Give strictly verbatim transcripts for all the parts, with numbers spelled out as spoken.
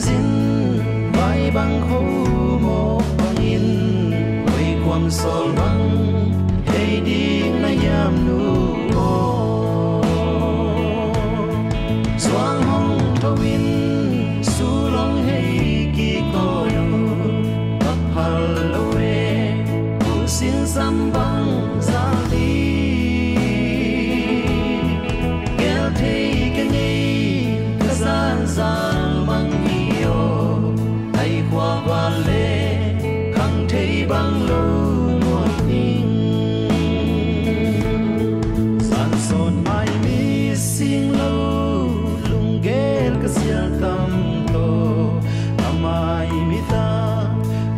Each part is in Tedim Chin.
Zin vai bang kho mawk bangin, koi kuam sawl bang hei ding na hiam nu aw? Zuang hong tho in, sul hong hei kik aw nu, ka phal lo e, kul sinsam bang zal ding. Gel thei ka ngei, ka zanzal mang hi aw. Ai khua val le khang thei bang lo nuam ing. Zan sawt mai mi sing lo, lunggel ka sial tam tawh, a mai mi ta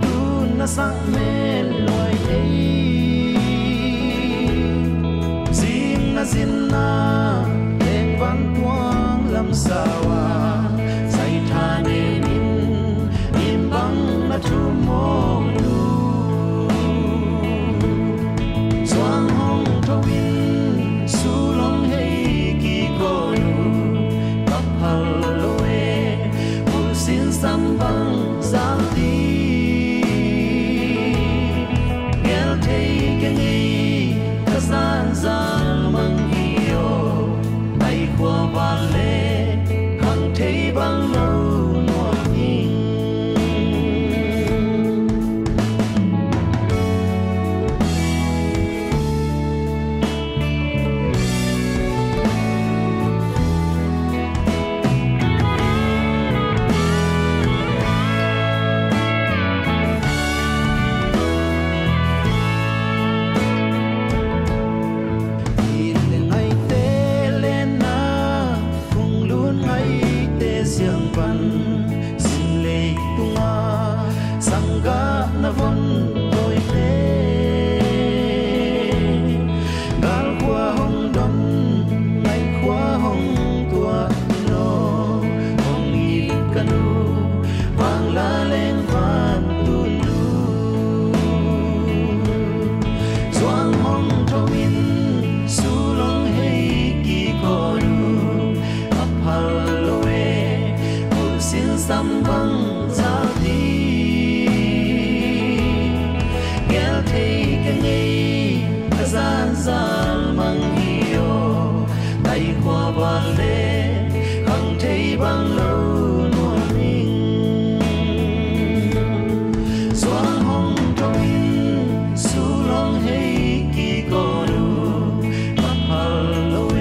tun na sak men luai ei. Zing na zin na, leng van tuang lam sau a, sai tha nem in, nim bang na thum mawk nu. Zuang hong tho in, sul hong hei kik aw nu, ka phal lo e, kul sinsam bang zal ding. Gel thei ka ngei, ka zanzal mang hi aw. Ai khua val le khang thei bang lo nuam ing. It le ngaite lenna, khunglun ngaite siang pan, sin leitunga sanggah na von tawite. Galkhua hong don, ngaikhua hong tuah in aw, hong it ka nu, Vangleng vantungnu. Zuang hong tho in, sul hong hei kik aw nu, a phal lo e, kul sinsam bang zal ding. Gel thei ka ngei, ka zanzal mang hi aw. Ai khua val le khang thei bang lo nuam ing. Zuang hong tho in, sul hong hei kik aw nu, a phal lo e,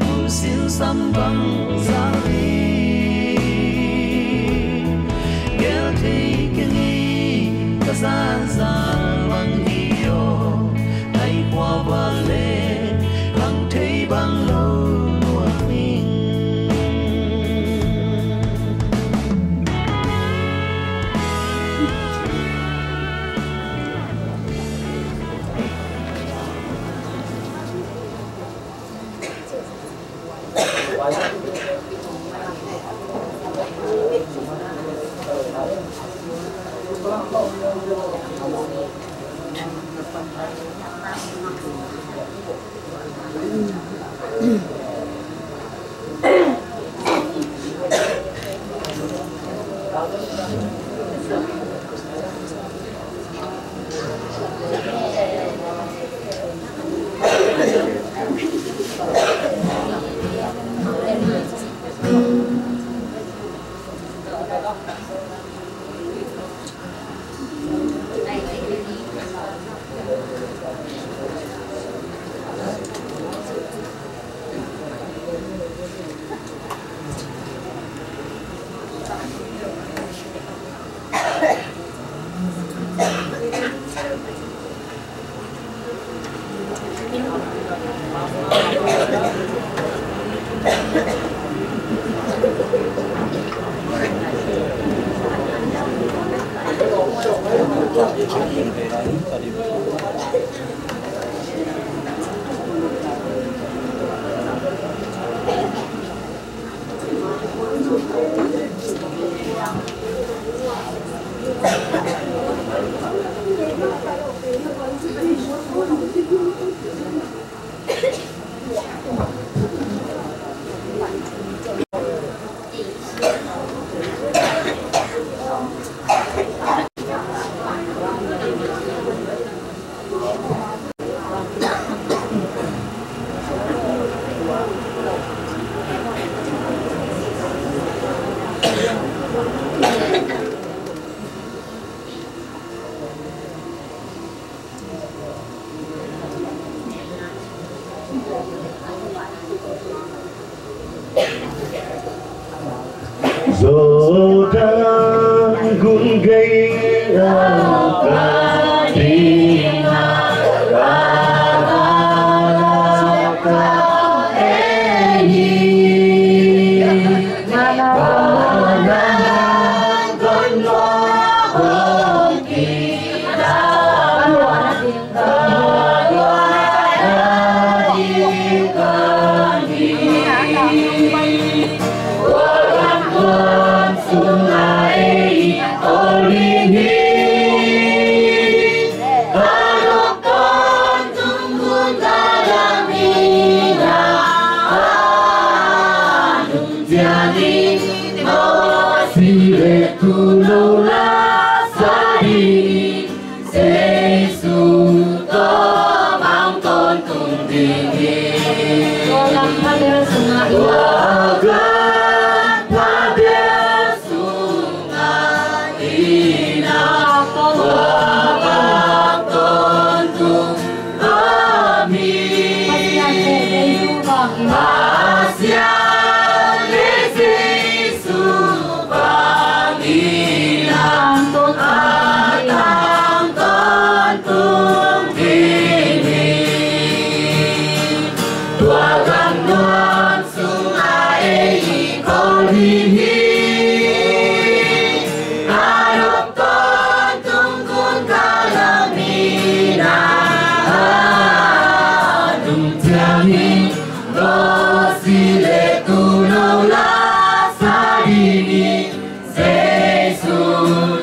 kul sinsam bang zal ding. Gel thei ka ngei, ka zanzal mang hi aw. Ai khua val le khang thei bang lo nuam ing. Zo dang gun gei a ka ding a ka la ka ei hi. Jesu tawh bang tawntung ding hi. Tua gam pha bel sungah i na. Tua gam pha bel sungah i na. Tua bang tawntung a mi. Pasian le Jesu bangin. Pasian le Jesu bangin a tang tawntung ding hi. Tua gam nuam sungah ei i kawl ding hi. A nop tawntung gun ka la mi na. Nung ciangin Mosi le Tuuno la sa ding hi. Jesu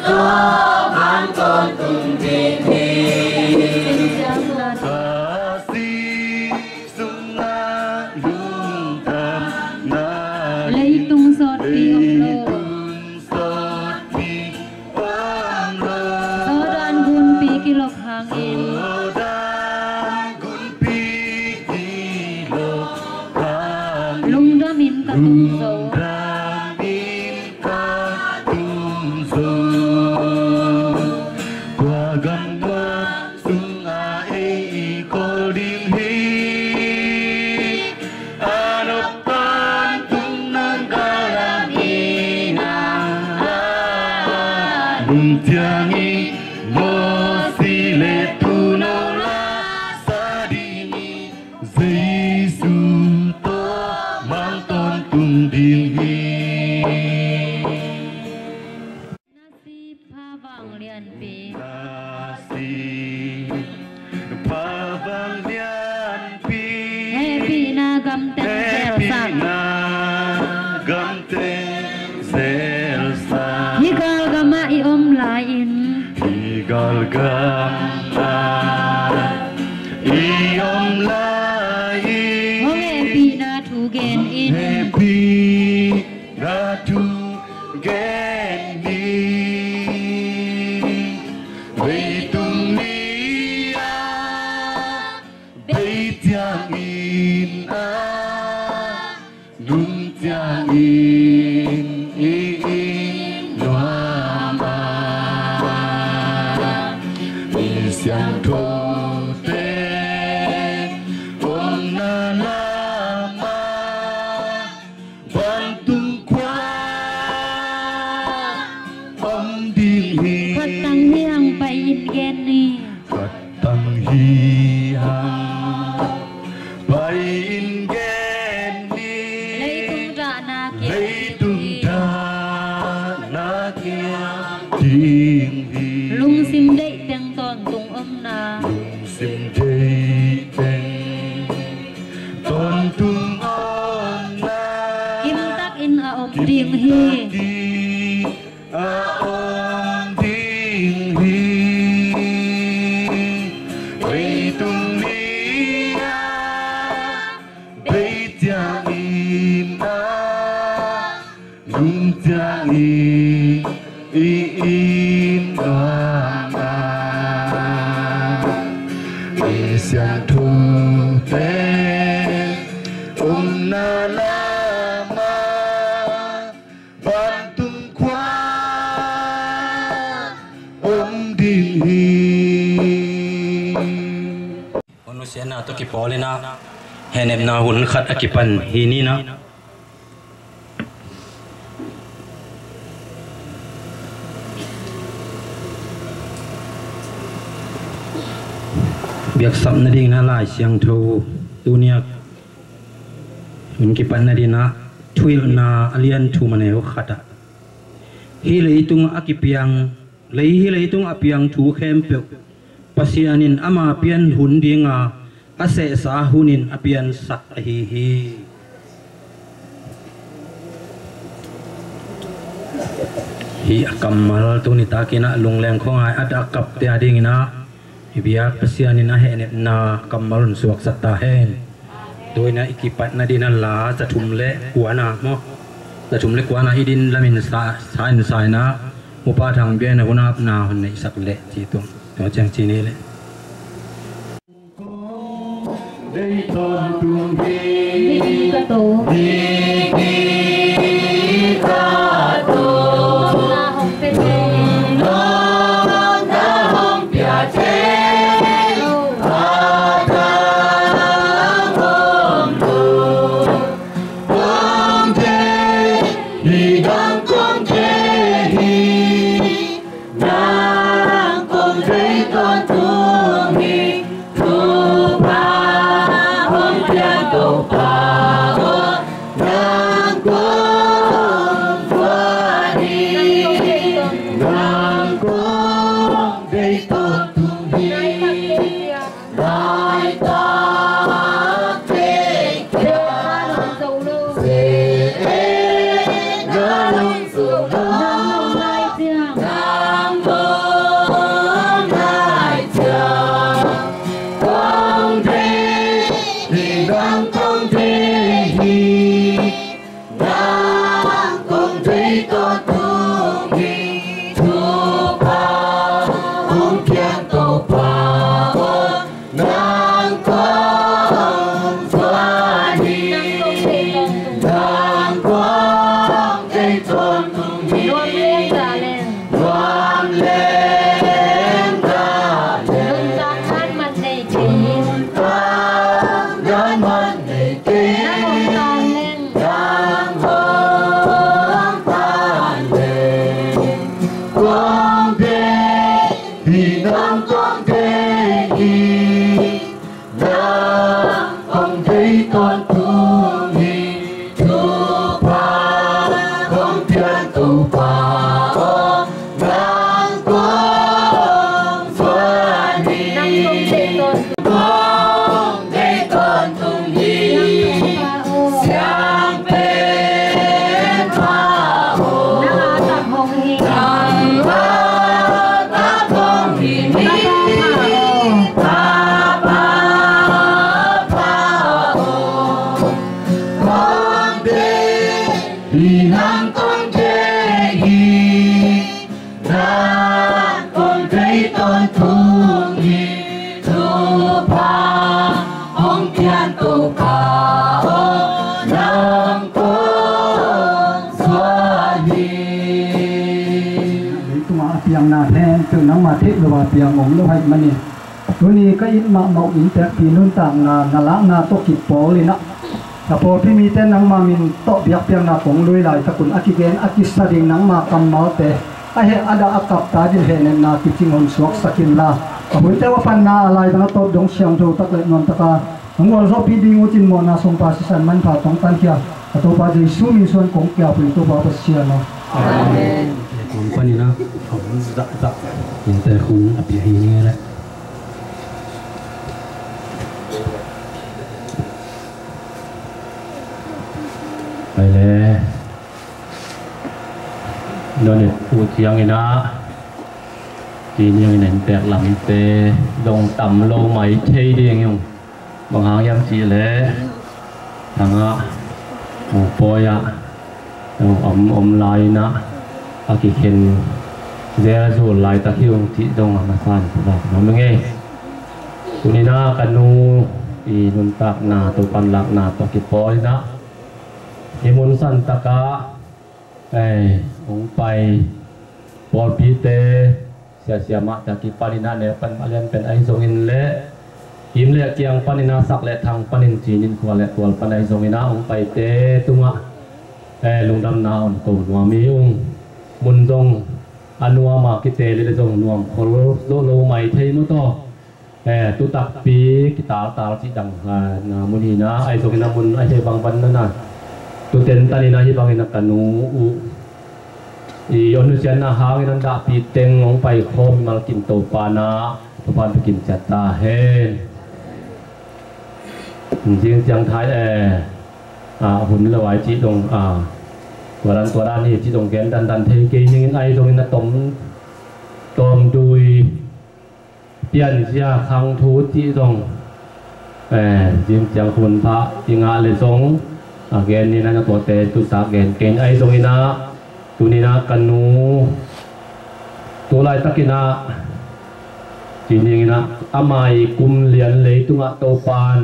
tawh bang tawntung ding hi. A si sungah lungdamna leitung sawtpi om lo. Leitung sawtpi om lo. Jordan gunpi kilok hangin. Jordan gunpi kilok hangin. Lungdamin ka tung zo. Lungdamin ka tung zo. Tua gam nuam sungah ei i kawl ding hi. A nop tawntung nung ka la mi na. Nung ciangin Mosi le Tuuno la sa ding hi. Jesu tawh bang tawntung ding hi. Nasip pha vanglianpi. Nasip pha vanglianpi. Hehpihna gamteng zelsak. Hehpihna gamteng zelsak. Hih galgamah i om lai-in. Hih galgamah i om lai-in. Hong hehpihna thu genin. Hehpihna thu genin. Leitung ni-ah bei ciangin ah, nung ciangin i it nuam ah, mi siangthote omna lamah vantung khua om ding hi. Khat tang hi hang pai-in gen ni. Khat tang hi hang pai-in gen ni. Leitung dahna kiang, leitung dahna kiang ding hi. Lungsim deih teng tawntung omna. Lungsim deih teng tawntung omna. Kimtakin a om ding hi. Kimtakin a om ding hi. Leitung ni-ah bei ciangin ah, nung ciangin i it nuam ah, mi siangthote omna lamah vantung khua Sianna tawh kipawl in ah hehnepna hun khat a kipan hi ni in ah, biaksap nading in ah Lai Siangtho tuni-a hun kipan nading in ah Thuhilhna a lian thum a neu khat ah, hih leitung a kipiang, lei hih leitung a piang thu khempeuh Pasian in ama pian hun dinga a sehsa hunin a piansak ahi hi. Hih a kammal tuni takin ah lungleng khuangai a dak kapte a dingin ah i biak Pasian in a hehnepna kammal hun suaksak ta hen. Tu-in ah i kipatna dingin ah La za thum le kuana maw, za thum le kuana i din lamin sa, sa in sa in ah Upa Thang Bia in a hun apna hun neihsak leh ci tung. Tua ciang ci ni leh. Nang kong deih tawntung hi, thupha hong piang Topa aw. Nang kong thuak hi, nang kong deih tawntung hi. Laitak teh kiang se-etna nong zo lo, nang hong lai ciang kong deih hi, nang kong deih hi. Nang kong deih tawntung hi, thupha hong piang Topa aw. Nang kong thuak hi, nang kong deih tawntung hi. Nuam leng za leng, nuam leng za leng, nuntak man man nei kei, nuntak man man nei kei. Nang hong tan leng, nang hong tan leng, kong deih hi, nang kong deih hi. Nang kong deih tawntung hi, thupha hong piang Topa aw. Nang kong thuak hi, nang kong deih tawntung hi. Siangpenpa aw, nang a tak hong hi, nang a tak hong hi ni. Tapa aw, Tapa, Tapa aw, kong deih hi, nang kong deih hi. Nang kong deih tawntung hi, thupha hong piang Topa aw, nang kong thuak hi. Leitungah a piangna khempeuh nangmah theih lo a piang om lo ahih manin, tuni ka it mahmah uh inntekpi nuntakna na lakna tawh kipawl in ah, ka pawlpi mite nangma min tawh biakpiakna kong lui laitakun a kigen a kisa ding nangma kammalte a heh a dah a kap ta dingin hehnepna kicing hong suaksak inla, a huite uh a panna a laidang a tawp dong siangtho tak le nuamtaka hong gualzawhpih ding uh cin mawhna sungpa sisan manpha tawh hong tankhia a Topa Jesu min suang kong kiap uh hi, Topa Pasian aw. Amen. Kong panin ah hong zahzah inntek hun a pia hi ni leh. Ai le, nonit uh ciangin ah, ci niangin inntek lamte dong tam lo mai thei ding ung. Bang hang hiam cih leh, thangah, mu pawi ah, om, om lai-in ah, a kikhen zelzul laitak hi ung cih dong a masa in pulak nuam ing ei. Tuni-in ah ka nu i nuntakna, Topa'n lakna tawh kipawl in ah, hih mun santakah, ei, hong pai pawlpite, sia siamahte a kipanin ah, neu pan a lian pen ahi zongin leh, Kim le kiang panin a, sak le thang panin, cinin khua le kual pan ahi zongin a, hong paite tungah, eh, lungdamna hong ko nuam hi ung. Mun zong a nuam a, kite le le zong nuam khol lo lo mai thei maw taw. Eh, tu takpi kitaltal cih dang, ah, na mun hi na, ahi zongin a mun a hih bang ban na na. Tu tentan in a hih bangin a ka nu uh i hong nusiatna hangin a dahpi teng hong paikhawm mimal kim Topa na, Topa in pia kim ciat ta hen. Zing ciang thai, eh, ah, hun lo ai cih dong, ah, tua dan tua dan hi cih dong gen dandan thei kei ning in, ahi zongin a tom, tom dui pianzia khang thu cih zong, eh, zing ciang hun pha i ngah le zong, a gen ni na na tuate tu sa gen kei in, ahi zongin a, tuni na ka nu tu laitakin a, ci ning in a, ama i kum lian leitungah Topan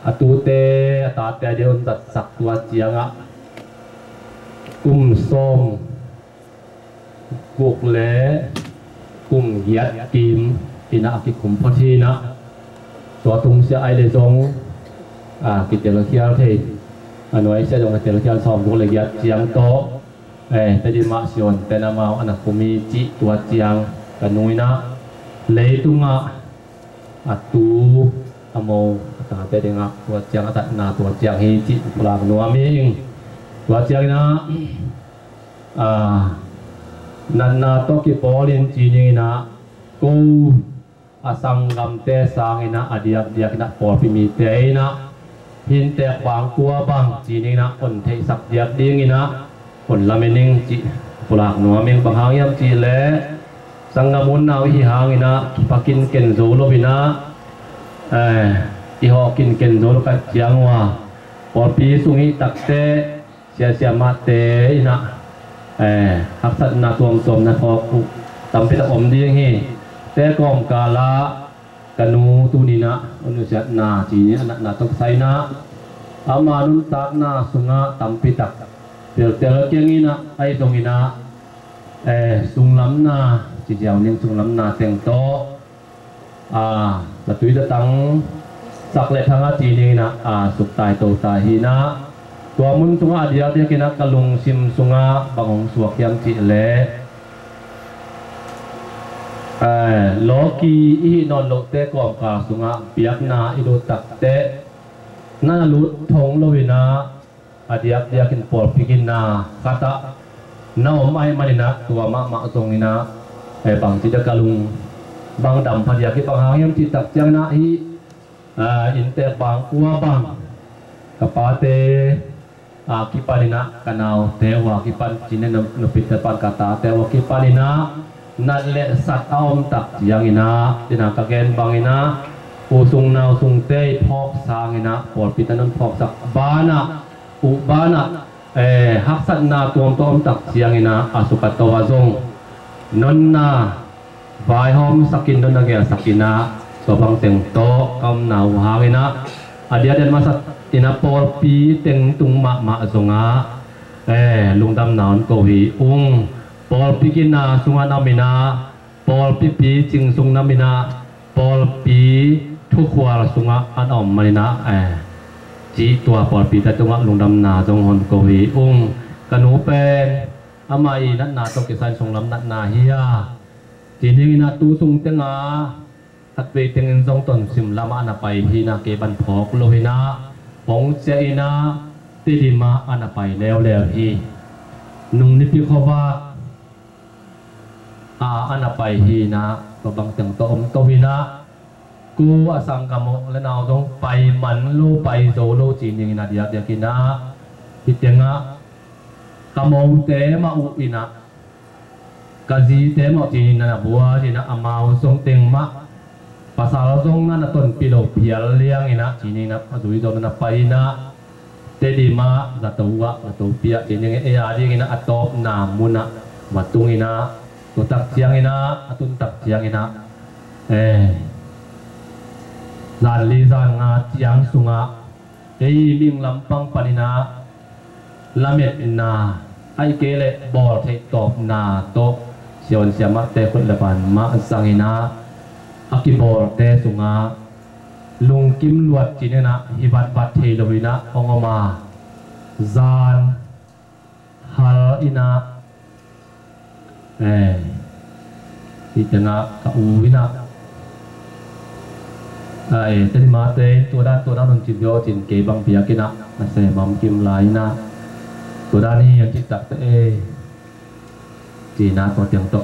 a tute a tate a dia hong zatsak tua ciangah kum sawm guk le kum giat kim in a kikum phot hi na. Tua tungsiah ai le zong, a, kitelkhial thei, a nuai sia zong kitelkhial sawm guk le giat ciang tawh, eh, Tedim ah Sion ten amau a na kum hi cih tua ciang ka nu in a leitungah a tu a mo a tate dingah tua ciang a tatna tua ciang hi cih pulak nuam ing. Tua ciangin a, ah, natna tawh kipawlin ci ning in a, ko a sanggamte sangin a, a diakdiakin a pawlpi mite in a, hih inntek bang kua bang ci ning in a, hon theihsak diak dingin a, hon lamen ing cih pulak nuam ing. Bang hang hiam cih leh sanggam u nau i hih hangin a, kiphakin ken zo lo in a, eh, i hawh kinken zo lo ka ciang uh a, pawlpi sung i takte, siasia mahte in a, eh, haksatna tuamtuam na phawk uh tampi tak om ding hi. Te kawmkal ah ka nu tuni in a, a nusiatna ci ni a, natna tawh kisai in a, ama nuntakna sungah tampi tak teltel keng in a, ahi zongin a, eh, sunglamna ci ziau ning, sunglamna teng tawh, a, zatui zatang, sak le thang a ci ning in a, a, suktai totai hi na. Tua mun sungah a diakdiakin a ka lungsim sungah bang hong suak hiam cih leh, eh, lawki i hih nawn lohte kawmkal sungah biakna i lut takteh, na na lut thong lo in a, a diakdiakin pawlpi ginna khatah na om ahih manin a, tua mahmah zongin a, eh, bangci dia ka lung bang dam phadiak hi, bang hang hiam cih tak ciangin a, hih, ah, inntek bang kua bang ka pate, ah, kipanin a, ka naute uh a kipan, cinin nupite pan ka tate uh a kipanin a, nat le sat a om tak ciangin a, cina ka gen bangin a, u sung nau sungte i phawk sangin a, pawlpi ta nun phawksak banah, uh banah, eh, haksatna tuamtuam om tak ciangin a, a suk a to a zong nonna vaihawmsakin, nonna gelsakin a, tua bang teng tawh ka omna uh hangin a, a diakdiak masa in a pawlpi teng tung mahmah zongah, eh, lungdamna hong ko hi ung. Pawlpi ginna sungah na om in a, pawlpi picing sung na om in a, pawlpi thukhual sungah a na om manin a, eh, cih tua pawlpite tungah lungdamna zong hong ko hi ung. Ka nu pen ama i natna tawh kisai in sunglam natna hi a, ci ning in a, tu sung teng a khatvei tengin zong Tonsim lamah a na pai hi na, kei bang phawk lo hi na, hong ciah in a, Tedim ah a na pai leuleu hi. Nung nipi khuavak a, a na pai hi na, tua bang teng tawh om to hi na, ko a sanggam u le nau zong pai man lo, pai zo lo ci ning in a, diakdiakin a, hih tengah ka mote mah uh in a, ka zite mah uh ci ning in a, na buai in a, amau zong teng mah, pasal zong na na tonpih lo phial liang in a, ci ning in a, a zui zo na na pai in a, Tedim ah zato uh ah, zato pi ah ci ning in a, ei a dingin a, a tawpna mun ah va tung in a, tu tak ciangin a, a tun tak ciangin a, eh, zan li zan nga ciang sungah ei mihing lampang panin a lametna, ahih kei leh bawl theih tawpna tawh, siavuan siamahte khut le van mah zangin a, a kibawlte sungah Lungkim luat ci-in ah hi vatvat thei lo-in ah hong om a, zan hal in ah, eh, hi teng ah ka u in ah, eh, teni mate in tua dan tua dan hong ci-in, tua ci-in kei bang biakinn ah na sem a om kim lai-in ah, tua dan hi hong cih takteh, eh, ci-in ah tua teng tawh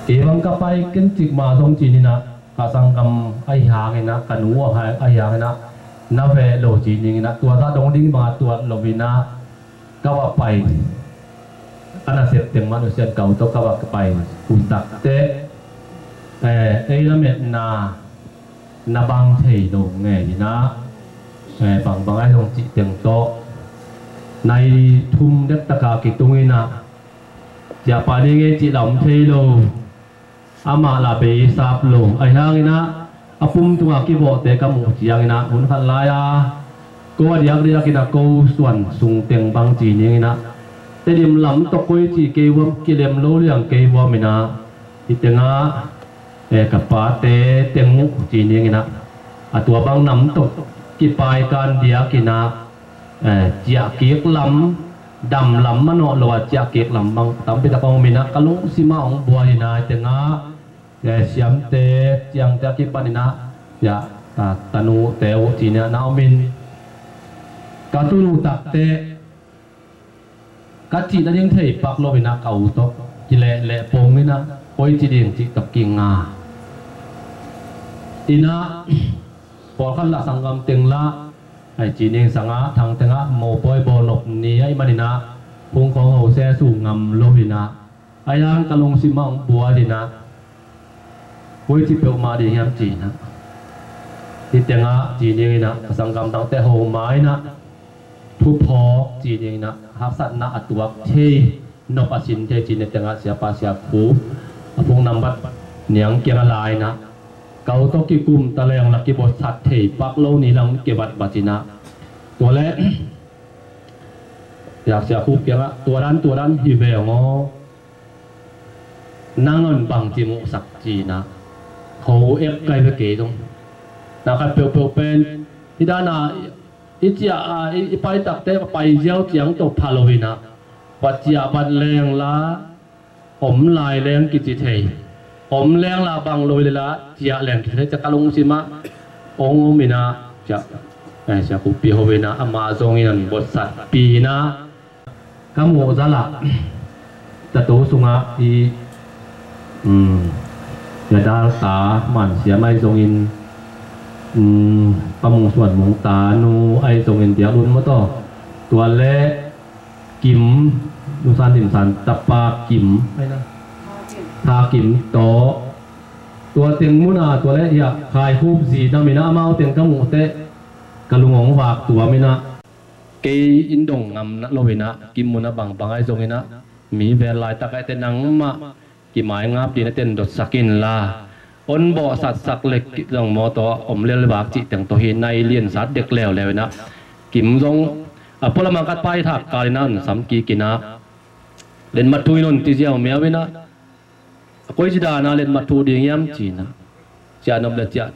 kei bang ka pai ken cik mah zong ci-in ah, ka sanggam ahi hangin ah, ka nu ahi hangin ah, na veh lo ci-in ah, tua zah dong ding bang a tuat lo-in ah, ka va pai, ka nasep teng mah nusia-in ka u tawh ka va pai uh takteh, eh, ei lametna na bang thei lo ngei-in ah, eh, bangbang ahi zong cih teng tawh nai thum dektak a kitung in ah, siapa ni ngei cih lam thei lo. Amah lah beisap lo. Ahi hangin ah, a pum tungah kivawhte ka muh ciangin ah, hun khat lai-a ko a diakdiakin ah ko suan sung teng bang ci-in ah, Tedim lam tawh koici kei vuam, kilem lo liang kei vuam in ah, hi teng ah, eh, ka pate teng muh ci-in ah, a tua bang nam tawh kipai kan diakin ah, eh, ciah kik lam, dam lam manawh lo a ciah kik lam bang tampi tak hong om in ah, ka lungsim ah hong buai in ah, hi teng ah, eh, siamte, ciangte a kipan in ah, ya, ah, tanute uh ci-in ah na om in, ka tun uh takteh, ka cih nading thei pak lo-in ah ka u tawh kilehleh pong in ah, koici ding cih tawh kinga in ah, pawlkhat lah sanggam teng lah, ai ci-in sang a, thang teng ah mopawi bawl nop ni ahih manin ah, hong khawng ho se su ngam lo-in ah, ahi hang ka lungsim ah hong buai in ah, koici peuhmah ding hiam ci-in ah, hi teng ah ci-in ah, ka sanggam dangte ho ma-in ah, thuphawk ci-in ah, haksatna a tuak thei, nop a sin thei ci-in ah, hi teng ah siapa siakhu a phone number niang kiang a la-in ah, ka u tawh kikum ta leng lah kibotsat thei pak lo ni lang kibatbat in ah, tua leh siak siakhu kiangah, tua dan tua dan hi ve hong aw, nang hong bangci muhsak ci-in ah, ho ek kai ve kei zong. Na khat peuhpeuh pen hi dan a, i ciah a, i, i pai takteh pai ziau ciang tawh pha lo-in ah, va ciah bat leng lah om lai leng kici thei, om leng lah bang lo hi leh lah ciah leng kici thei, ciah ka lungsim ah hong om in ah, ciah, eh, siakhupi ho in ah, amah zong in hong botsatpih in ah, ka muh zah lah, tato sungah i, um, ya dalta mansiam ahi zongin, um, Pa Mung Suan Mung tanu ahi zongin, Biak Lun maw taw, tua leh Kim, Nu San Dim San tapa Kim, Tha Kim tawh, tua teng mun a, tua leh ya, Khai Khup zi nam in ah, amau teng ka muh teh ka lung hong vak tuam in ah, kei in dong ngam lo-in ah, Kim mun ah bangbang ahi zongin ah, mi vel laitak ahih teh nangmah kimai ngap ding na ten dotsak inla, hong bawhsatsak leh zong maw taw, om lel vak cih teng tawh hi, nai liansa dek leuleu in ah, Kim zong a pualam a ka paithak kal in ah hong sam kik in ah, letmat thu in hong ci ziau miau in ah, a koici dan a letmat thu ding hiam ci-in ah, ciah nop leh ciah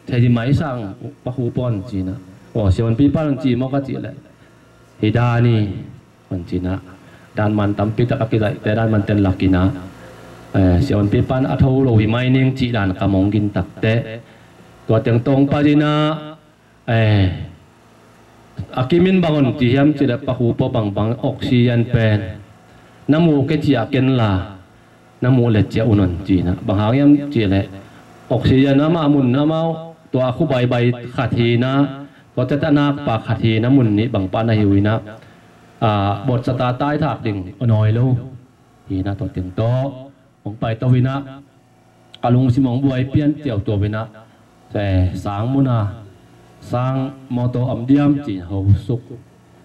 thei hi mai sang, Pa Khup aw, ci-in ah, aw, Sia Wan Pi pan hong ci maw ka cih leh, hi dan hi, hong ci-in ah, dan man tampi tak a kilaihte dan man ten lak in ah, eh, Sia Wan Pi pan a tho lo hi mai ning cih dan ka mong gin takteh, tua teng tawh hong pai in ah, eh, a Kim in bang hong ci hiam cih leh, Pa Khup aw, bangbang oxygen pen na muh kei ciah ken la, na muh leh ciah un, hong ci-in ah. Bang hang hiam cih leh, oxygen amah mun amau, tua a khu baibai khat hi-in ah, tua ciah a nakpa khat hi-in ah, mun nih bang pah na hi uh in ah, ah, bawhsat a taithak ding a nawi lo hi-in ah, tua teng tawh hong paito in ah, ka lungsim hong buai pian ciau tua-in ah, eh, sang mun a, sang maw taw om diam ci-in ho suk.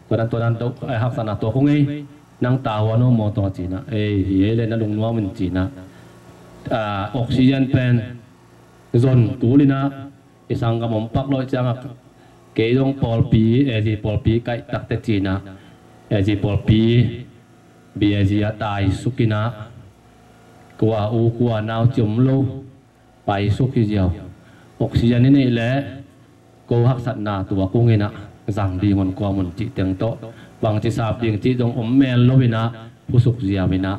Tua dan tua dan tawh, eh, haksatna tuak ung ei, nang tavuan aw maw taw ci-in ah, ei, hi ei leh na lungnuam un ci-in ah, ah, oxygen pen zon tul in ah, i sanggam om pak lo-in ciangah, kei zong pawlpi, eh, zi pawlpi kaih takteh ci-in ah, eh, zi pawlpi, B A Z a tai suk in ah, kua u kua nau ci om lo, pai suk hi ziau. oxygen i neih leh ko haksatna tua kung inah zang ding un kuam un cih teng tawh bangci sap ding cih zong om mel lo inah phusuk ziau inah,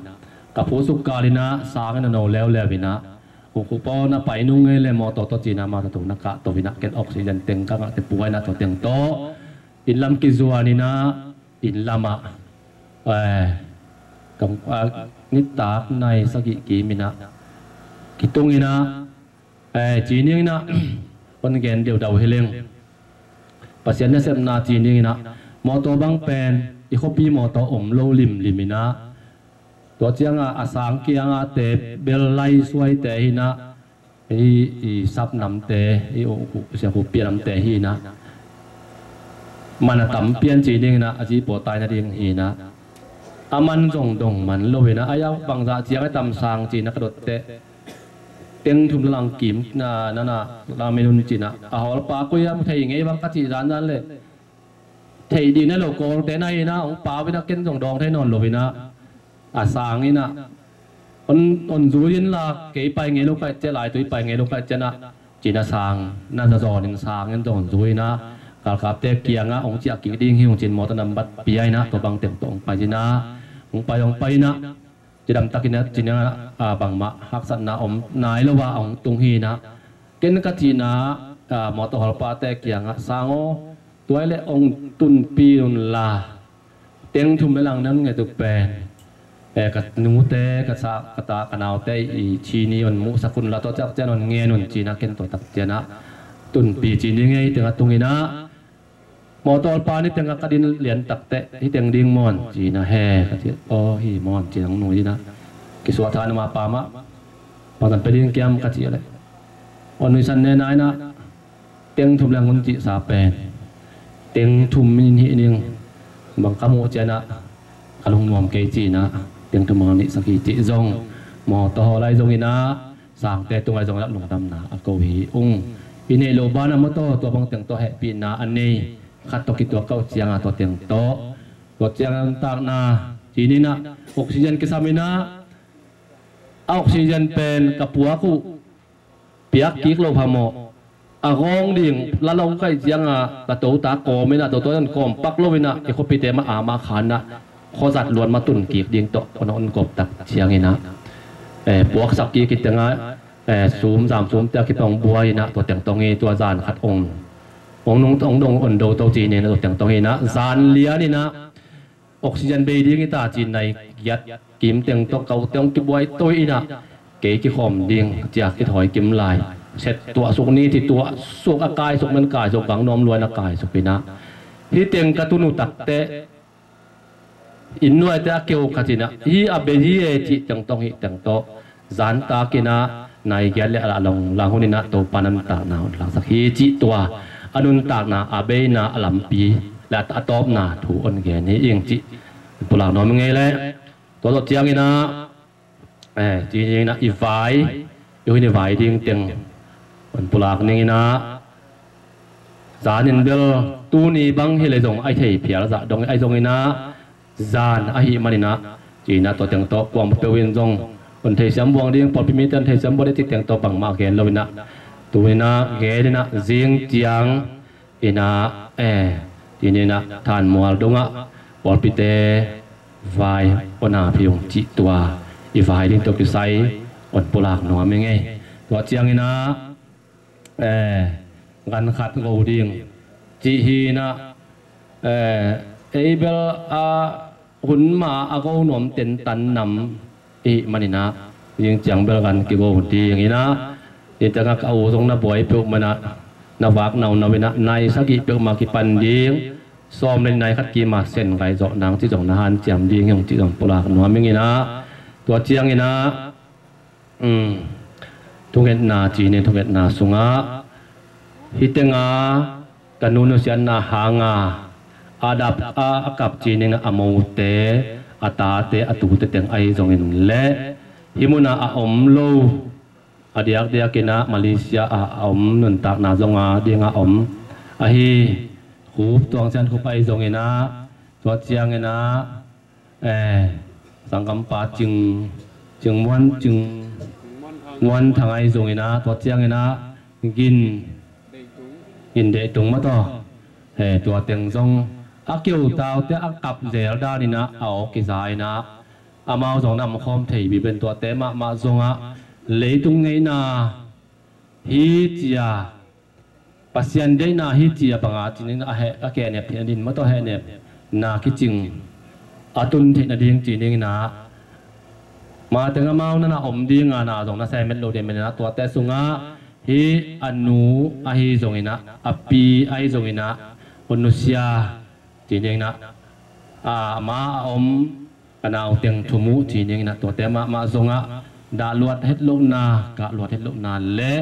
ka phusuk kal inah sang in a no leuleu inah, ukhupaw na pai nung ngei le mawtaw tawh cinah mawtaw tawh na kahto inah ken oxygen teng ka ngahte pua inah tua teng tawh inn lam kizuan inah inn lamah, eh, kam, ah, nitak nai sagih kim inah kitung inah, eh, cining inah hon gen deudau hi leng. Pasian nasepna cining inah mawtaw bang pen i khuapi mawtaw om lo limlim inah, tua ciangah a sang kiangahte bel lai suaite hinah, i, i sap namte, i u, u, siaku pia namte hinah, man a tam pian cining inah a zipaw tai nading hinah, a man zong dong man lo inah, a yau bangzah ciang a tam sang cinah ka dotteh teng thum lalang kim na, na, na, lamin un cinah, a hawlpa koi a mu thei ngei bang ka cih zanzan le theih dih na lo kawlte na inah hong pau inah ken zong dawng thei nawn lo inah, a sang inah hon, hon zui inla kei pai ngei lo kaih ciah, lai tui pai ngei lo kaih ciah inah cinah sang na zazawnin sang in zong zui inah galkapte kiangah hong ciah kik ding hi hong cin mawtaw nambat pia inah tua bang teng tawh hong pai inah, hong pai hong pai inah cidamtak inah cinah, ah, bangmah haksatna om nai lo ah hong tung hinah, ken ka cihna, ah, mawtaw hawlpate kiangah sang aw, tua hi leh hong tunpi unla teng thum le lang nan nget uh pen, eh, ka nute, ka sa, ka ta, ka naute i cini hon muhsak unla tua ciak cian hon ngen un cinah ken tua tak cianah tunpi cini ngei tengah tung inah, mawtaw hawlpa ni tengah ka din lian takteh hi teng ding mawn cinah, he ka cih, aw hi mawn cinah hong nui inah kisuah tha na mah pa mah bangzan pe ding kiam ka cih leh, aw nuisan nena inah teng thum leng hun cihsa pen teng thum in hih ning bang ka muh cianah ka lungnuam kei cinah teng thum hong nihsak hi cih zong mawtaw hawl ahi zong inah sangte tung ahi zong inah lungdamna a ko hi ung. I neih loh banah mawtaw tua bang teng tawh hehpihna a nei khat tawh kituak kah uh ciangah tua teng tawh, tua ciangah nuntakna cini inah oxygen kisam inah, a oxygen pen ka puak uh piak kik lo phamawh, a gawng ding la lo kaih ciangah ka tota kawm inah, toto in kawm pak lo inah i khuapite mah a mah khan inah khuazat luan mah tun kik ding tawh hon, hon kawp tak ciang inah, eh, puaksak kik i tengah, eh, sum zam sumte a kipang buai inah tua teng tawh hi, tua zan khat hong, hong nung hong dong hon do to cini inah tua teng tawh hi inah zan lian inah oxygen bei ding hi ta ci nai giat kim teng tawh kaute hong kibuai toi inah kei kikhawm ding cia kithawi kim lai, set tuah suk ni ci tuah suk, a kai suk men kai suk, gang nuam luai na kai suk inah, hi teng ka tun uh takteh inn nuaite a keu khat inah hi a bei hi e cih teng tawh hih teng tawh zantak inah nai giat le a lah long lang hun inah Topa na nuntakna hong laksak hi cih tua a nuntakna a beina a lampi le a tawpna thu hong gen hi ing cih pulak nuam ing ei leh. Tua tawh ciang inah, eh, ci inah i vai, i hun i vai ding teng hong pulak ning inah, zan in bel tuni bang hi leh zong a i thei phial zah dong ahi zong inah, zan ahih man inah ci inah tua teng tawh kuang peuh in zong hong theisiam buang ding, pawlpi mite hong theisiam buang ding cih teng tawh bangmah gen lo inah, tu inah gen inah zing ciang inah, eh, ci inah Thanmual dongah pawlpite vai hong ap hi ung cih tua i vai ding tawh kisai hong pulak nuam ing ei. Tua ciang inah, eh, gan khat go ding cih hi inah, eh, ei bel a hun ma a go nuam tentan nam ihih man inah, zing ciang bel gan kigo ding inah, hi tengah ka u zong na buai peuhmah inah, na vak naunau inah nai sagih peuhmah kipan ding, sawm le nai khat kima sen gai zawh nang cih zong na hanciam ding hi ung cih zong pulak nuam ing inah, tua ciang inah, um, thungetna ci ni, thungetna sungah hi tenga ka nu nusiatna hanga a dap a, a kap ci ning a mote, a tate, a tute teng ahi zongin le hi muna a om lo, a diakdiak inah Malaysia a, a om nuntakna zonga dinga om ahi Khup Tuang Sian Khup ahi zongin ah, tua ciang inah, eh, sanggampa Cing, Cing Muan, Cing Muan Thang ahi zongin ah, tua ciang inah Gin, gin deih tung mah tawh. He, tua teng zong a keu taute a kap zel danin ah a awk kiza in ah amau zong na om khawm thei bibin tuate mahmah zongah leitung ngeina hi cia, Pasian deihna hi cia banga cinin a heh, a kehnep theihna din mah tawh hehnepna kicing a tun theihna ding cinin ah, mateng amau na na om dinga na zong na sem met lo ding manin ah tuate sungah hih a nu ahi zongin ah, a pi ahi zongin ah, hun nusia cinin ah, a, ama a om ka nauteng thum uh cinin ah tuate mahmah zongah dahluat het lohna, kahluat het lohna le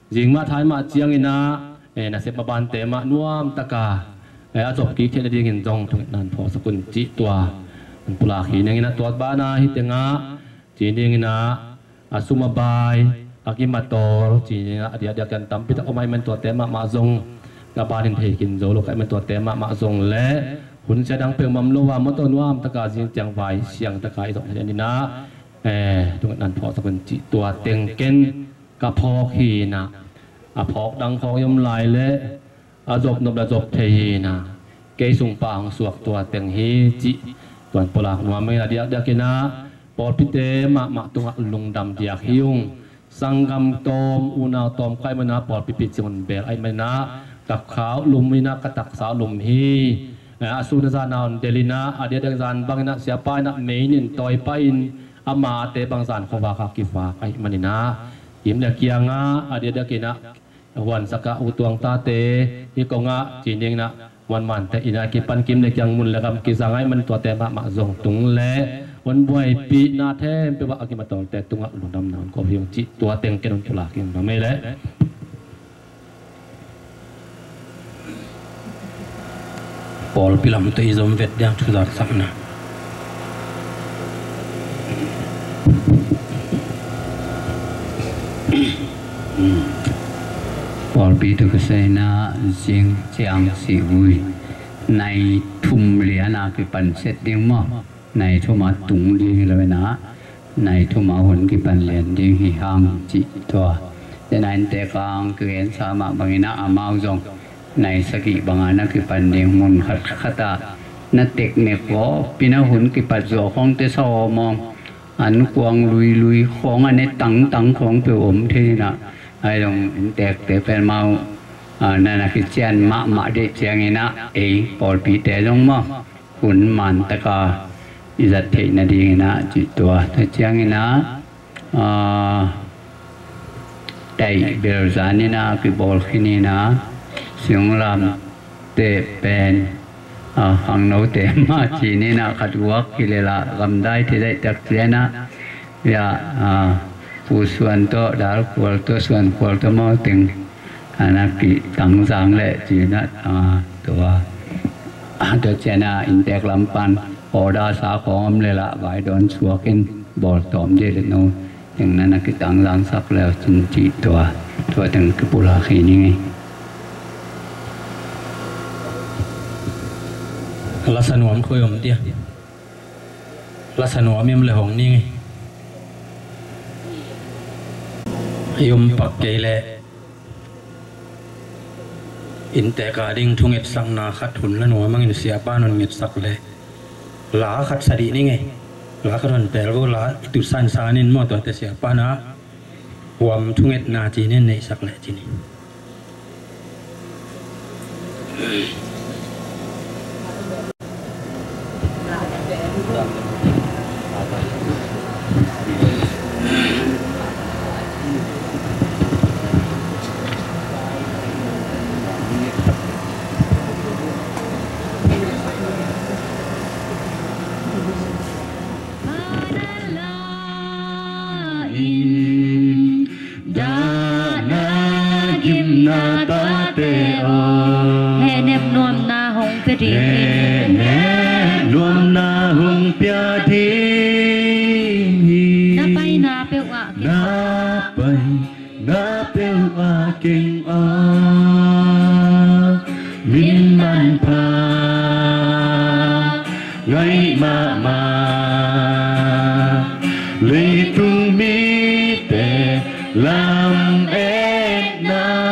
zing mah thai mah ciangin ah, eh, nasep mabante mah nuamtaka, eh, a zop kik theihna dingin zong thungetna phawksak un cih tua hun pulak hi ning in ah, tua bana hi tengah cinin ah a sum a bai, a kim a tawl cinin ah a diakdiak in tampi tak om ahih man tuate mahmah zong, ka banin thei khin zo lo ka hih man tuate mahmah zong le hun sia dang peuhmah om lo a mawtaw nuamtaka zing ciang vai siangtaka i zong hi ning in ah, eh, thungetna phawksak un cih tua teng ken ka phawk hi in ah, a phawk dang khawng i om lai le a zop nop le zop thei hi in ah, kei sung pah hong suak tua teng hi cih tuan pulak nuam ing in ah, diakdiakin ah pawlpite mahmah tungah lungdam diak hi ung. Sanggam tawm, unau tawm ka hih man ah pawlpi picing hun bel ahih man ah ka kha uh lum in ah ka taksa uh lum hi. Eh, a sun a zan a hong del in ah, a diakdiak zan bangin ah siapa in ah mei nin tawi pah in amate bang zan khuavak a kivak ahih manin ah kim le kiangah a diakdiakin ah huansak ah u tuang tate hi kongah cinin ah muanmante in ah kipan kim le kiang mun le gam kizang ahih man tuate mahmah zong tung le hun buaipihna thempeuh ah a kim a tawlte tungah lungdamna hun ko hi ung cih tua teng ken hun pulak hi ung na mei le. Pawlpi lam tawh i zom vet diang thu zaksakna. Pawlpi tawh kisai in ah zing ciang sih vui nai thum lian a kipan set ding maw? Nai thum a tung ding hi lo in ah, nai thum a hun kipan lian ding hi hang cih tua. Tena inntek a hong kigensa mah bangin ah amau zong nai sagih banga na kipan ding, mun khatkhat ah na teknek vawpin a hun kipat zawh khawngte sa awmawng, an kuang luilui khawng a ne tangtang khawng peuh om thei in ah, ahi zong inntekte pen amau, ah, na na kician mahmah deih ciangin ah ei pawlpite zong maw hun man taka i zat theih nadingin ah cih tua. Tua ciangin ah, aa, taih bel zanin ah kibawl khin in ah, singlamteh pen, aa, khangnote mah cinin ah khat uak kilel ah gamdai thei daihtak cian ah, ya, aa, Pu Suan tawh, Dal Khual tawh, Suan Khual tawh maw teng a na kitangzang leh cin ah, aa, tua, aa, tua cian ah inntek lam pan order sa khawng om lel ah vai dawn suak in bawl tawm dih leh no teng na na kitangzangsak leh cin cih tua, tua teng kipulak hi ning ei. Lasa nuam koi om dia. Lasa nuam i om leh hong ning ei. I om pak kei leh inntek a ding thungetsakna khat hun la nuam hangin siapa in hon ngetsak leh la khat sa dih ning ei. La khat hon pel vo, la i tut sansan in maw, tuate siapa in ah huam thungetna cinin neihsak leh cinin. Dana gimna tate aw. Hehnep nuamna hong pia ding. Hehnep nuamna hong pia ding hi. Na paina peuh ah keng. Na paina peuh ah keng aw. Min manpha ngaih mahmah leitung mite lam etna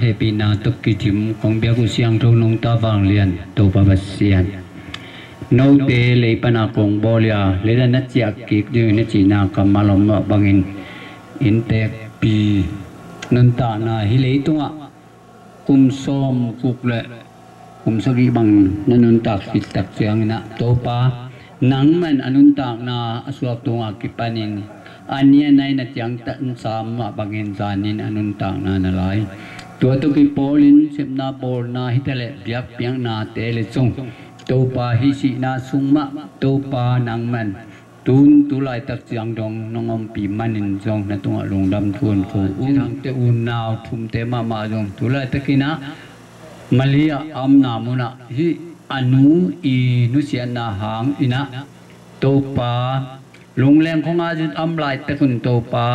Hehpihna tawh kidim kong biak uh siangtho nungta vanglian Topa Pasian, note lei pana kong bawl a, leidan na ciah kik ding na cihna kammal om mah bangin inntekpi nuntakna hih leitungah kum sawm guk le kum sagih bang na nuntak khit tak ciangin ah Topa, nangman a nuntakna a suak tungah kipanin a nianai na ciangtan sam mah bangin zanin a nuntakna na lai. Tua tawh kipawlin sepna bawlna hi taleh biakpiaknate le zong Topa, hih sihna sung mah Topa nangman tun tu laitak ciang dong nong ompih manin zong na tungah lungdam thu kong ko uh. Thangte unau thumte mahmah zong tu laitakin ah Mali ah a omna munah hih a nu i nusiatna hangin ah Topa, lungleng khong a zin a om laitak un Topa,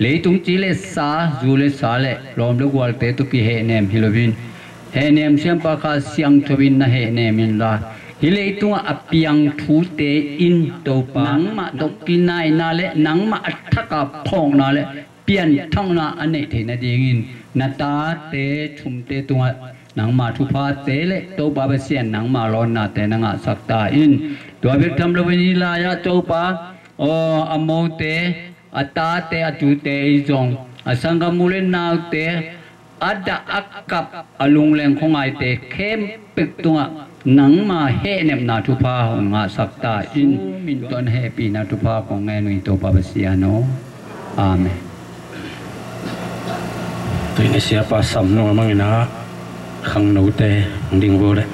leitung ci le sa, zu le sa le lawm le gualte tawh kihehnem hi loin, hehnem siampa kha siangtho in na hehnem inla, hih leitungah a piang thute in Topa, nangmah tawh kinaina le nangmah a thak a phawkna le pianthakna a neih theih nadingin na tate thumte tungah nangma thuphate le Topa Pasian nangma lawnnate na ngahsak ta in. Tua bek tham loin hih lai-ah Topa, aw, a mote, a tate, a tute i zong, a sanggam u le naute, a dah a kap, a lungleng khuangaite khempeuh tungah nangma hehnepna thupha hong ngahsak ta in. Min tuan hehpihna thupha kong ngen uh hi Topa Pasian aw. Amen. Tuni siapa sam nung a mangin ah khangnote hong ding vua leh.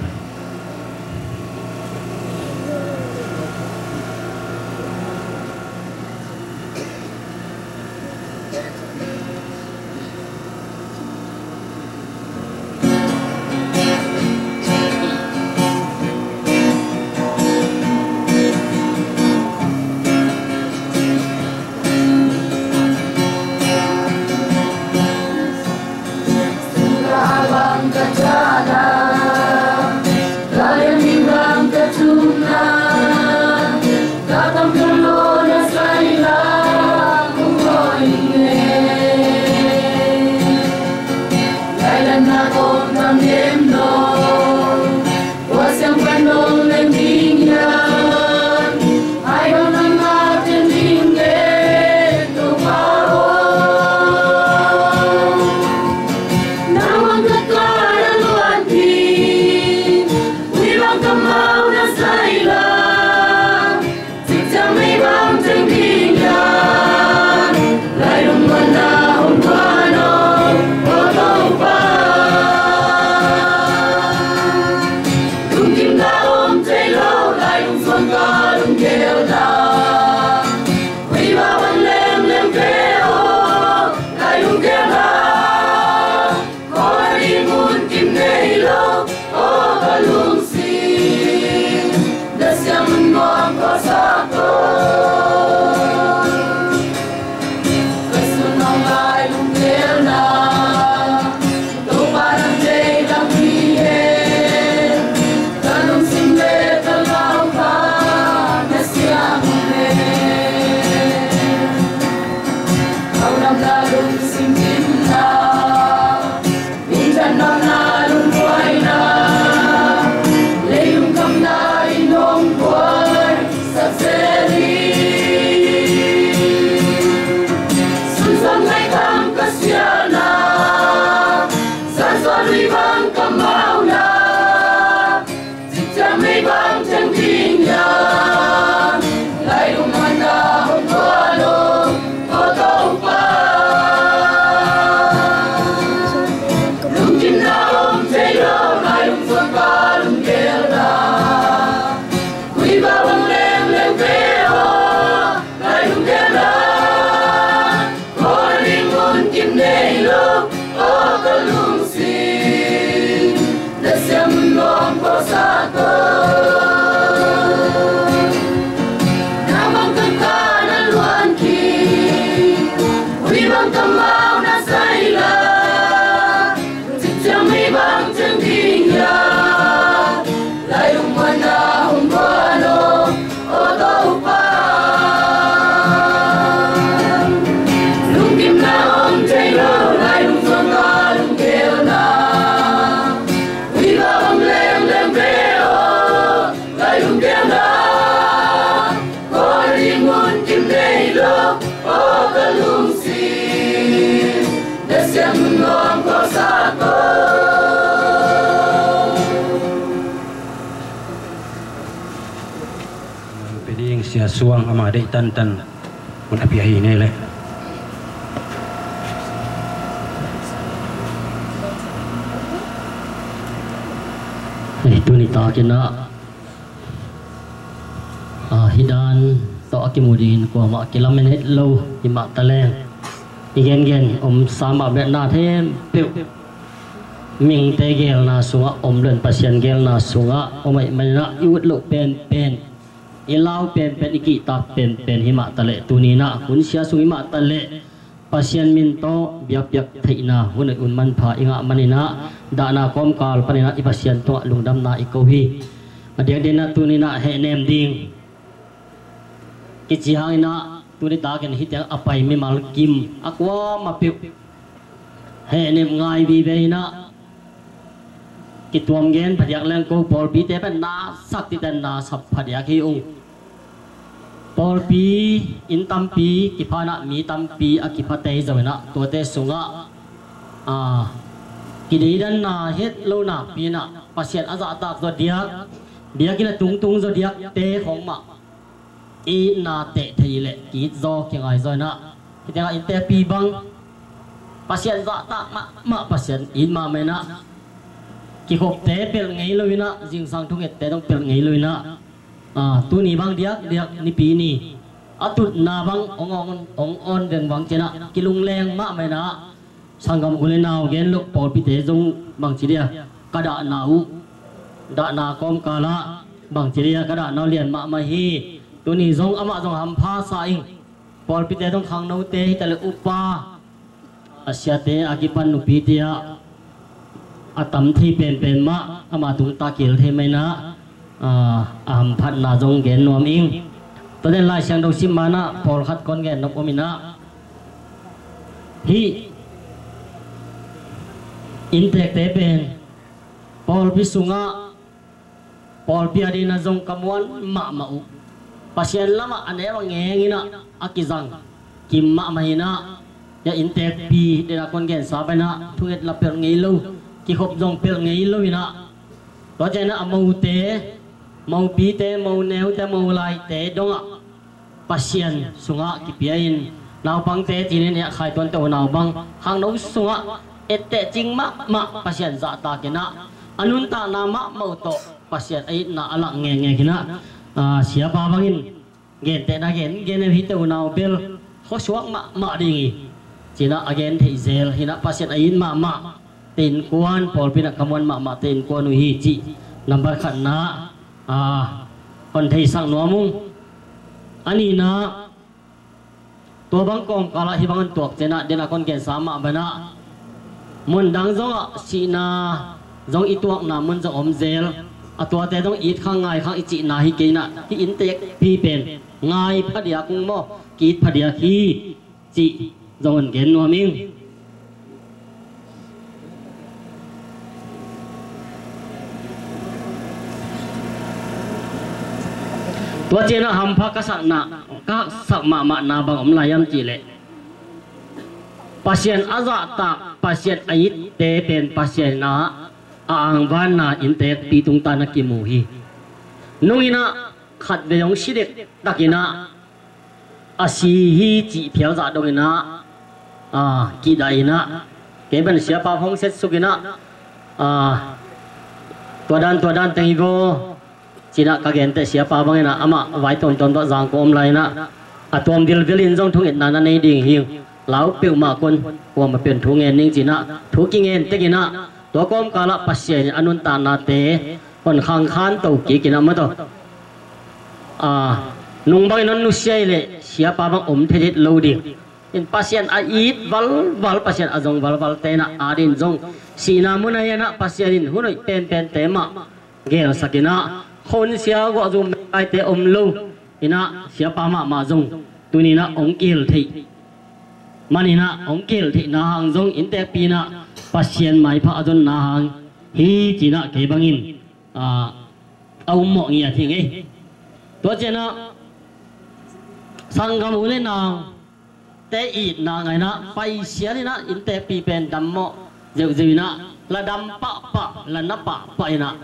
Piang a, Kawlri mun kim nei lo, aw ka lungsim, na siam nuam ko sa ko. Pe ding Sia Suang ama deih tantan. Mun a pia hi ne le. Hei, tuni takin ah, ah, hih dan tawh a kimu dingin kuamah kilamen het lo himah taleng. I gengen om sa mah bek na thempeuh. Mihingte geelna sungah om lo in Pasian geelna sungah om ahih manin ah i ut loh penpen, i lau penpen, i kihtak penpen himah taleh tuni in ah hun sia sung himah taleh Pasian min tawh biakpiak theihna hun hoih hun manpha i ngah manin ah dahna kawmkal panin ah i Pasian tungah lungdamna i ko hi. A diakdiakin ah tuni in ah hehnem ding kici hangin ah tuni takin hih teng a pai mimal kim a kuamah peuh hehnem ngai vive in ah kituam gen phadiak leng ko pawlpite pen na sak titen na sap phadiak hi ung. Pawlpi inn tampi kipha in ah mi tampi a kipha tei zong in ah tuate sungah, ah, kideidanna het lo nakpi in ah Pasian a zahtak zaw diak, biakinn a tungtung zaw diakte khawng mah itna teh thei leh ki-it zaw kingai zaw in ah hih tengah inntekpi bang Pasian zahtak mahmah, Pasian it mahmah in ah kikhopte pelh ngei lo in ah zingsang thungette dong pelh ngei lo in ah, ah, tuni bang diakdiak Nipi ni a tutna bang hong, hong, hong awn vengvang ciang ah kilungleng mahmah in ah sanggam u le nau gen loh pawlpite zong bangci dia ka dahna uh, dahna kawmkal ah bangci dia ka dahna uh lian mahmah hi. Tuni zong amah zong hampha sa ing. Pawlpite zong khangnote hi ta le upa a siate a kipan nupite ah a tam thei penpen mah ama tung ta kil thei mah in ah, ah, a hamphatna zong gen nuam ing. Tua den Lai Siangtho sim ma in ah pawlkhat kon gen nop om in ah hih inntekte pen pawlpi sungah pawlpi a dingin ah zong ka muan mahmah uh. Pasian lamah a neu a ngeng in ah a kizang kim mahmah hi in ah, hih inntekpi den a kon gensa pen ah thunget la pelh ngei lo, kikhop zong pelh ngei lo in ah, tua ciang in ah a mote, mopite, moneute, molaite dongah Pasian sungah kipia in, naupangte cinin hih a Khai Tuan Tau nau bang khangno sungah etteh cing mahmah Pasian zahtak in ah a nuntakna mahmah uh tawh Pasian a itna a lak ngekngek in ah, ah, siapa bangin gentehna gen, gen hi teu nau bel khuasuak mahmah ding hi. Ci in ah a gen theih zel hi in ah Pasian a it mahmah te innkuan, pawlpi in ah ka muan mahmah te innkuan uh hi cih nambat khatna, ah, hon theisak nuam ung. A nihna, tua bang kawmkal ah hih bang hong tuak ciang ah den a kon gensa mah bang ah mun dang zongah sihna zong i tuakna mun zong om zel. A tuate zong it khang ngai khang i cihna hi kei in ah hih inntekpi pen ngai phadiak ung maw, ki-it phadiak hi cih zong hong gen nuam ing. Tua ciang ah hampha ka sakna, ka sak mahmahna bang om lai hiam cih leh Pasian a zahtak, Pasian a itte pen Pasian in ah a angvanna inntekpi tung ta in ah kimu hi. Nung in ah khatvei hong si dektak in ah a si hi cih phial zah dong in ah, ah, kihdah in ah kei pen siapa hong setsuk in ah, ah, tua dan tua dan teng hi vo. Ci in ah ka genteh siapa bang in ah amah vai tuamtuam tawh zangkong om lai in ah a tuam vilvil in zong thungetna na nei ding hi. Lau peuhmah kon, kuamah pen thu ngen ning ci in ah thu kingen tek in ah tua kawmkal ah Pasian in a nuntaknate hon khangkhan to kik in ah maw taw. Ah, nung bangin hon nusia hi leh siapa bang om thei het lo ding. In Pasian a it valval, Pasian a zong valval te in ah a dingin zong sihna mun ah hi in ah Pasian in hun hoih penpente mah gelsak in ah khon sia guah zum mengkaite om lo in ah siapa mahmah zong tuni in ah hong kihel theih man in ah hong kihel theihna hang zong inntekpi in ah Pasian maipha a zonna hang hi ci in ah kei bangin, ah, a um mawh ngiat hi ngei. Tua cianah sanggam u le nau te itna ngaina paisial inah innteekpi pen dammawh zeuhzeuh inah la dam pahpah la na pahpah inah